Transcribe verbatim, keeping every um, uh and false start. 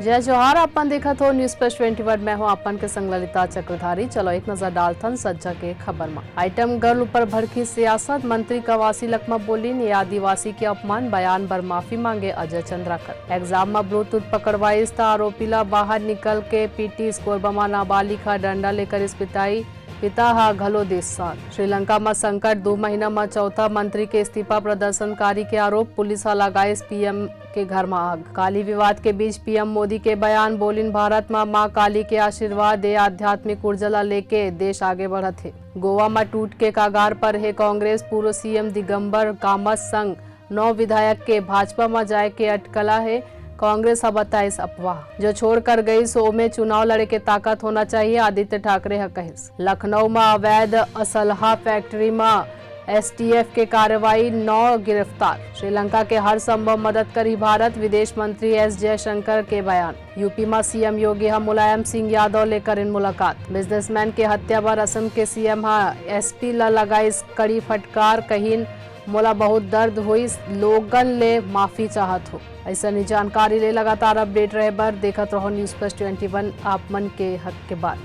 जय जोहार, अपन देखत हो News Plus twenty one, मैं हूं अपन के संग ललिता चक्रधारी। चलो एक नजर डालथन सज्जा के खबर म। आइटम गर्ल ऊपर भड़की सियासत, मंत्री कवासी लखमा बोलिन, ये आदिवासी के अपमान, बयान बर माफी मांगे अजय चंद्राकर। एग्जाम म ब्लूटूथ पकड़वाइस त आरोपी ला बाहर निकल के पीटिस, कोरबा म नाबालिग ह डंडा लेकर इस पिटाई, पिता ह घलो दिस साथ। श्रीलंका म संकट, दू महीना म चौथा मंत्री के इस्तीफा, प्रदर्शनकारी के आरोप, पुलिस ह लगाइस पीएम के घर म आग। काली विवाद के बीच पीएम मोदी के बयान, बोलिन भारत म मां काली के आशीर्वाद, ए आध्यात्मिक ऊर्जा ला लेके देश आगे बढ़त हे। गोवा म टूट के कागार पर हे कांग्रेस, पूर्व सीएम दिगंबर कामत संग नौ विधायक के भाजपा म जाए के अटकला हे, कांग्रेस ह बताइस अफवाह। जो छोड़ कर गइस, ओमे चुनाव लड़े के ताकत होना चाहिए, आदित्य ठाकरे ह कहिस। लखनऊ म अवैध असलहा फैक्ट्री म एसटीएफ के कार्रवाई, नौ गिरफ्तार। श्रीलंका के हर संभव मदद करी भारत, विदेश मंत्री एस जयशंकर के बयान। यूपी म सीएम योगी ह मुलायम सिंह यादव ले करिन मुलाकात। बिजनेसमैन के हत्या बर असम के सीएम ह एसपी ल लगाइस कड़ी फटकार, कहिन, मोला बहुत दर्द होइस, लोगन ले माफी चाहत हो। अइसने जानकारी ले लगातार अपडेट रहे बर देखत रहो News Plus twenty one, आप मन के हक के बात।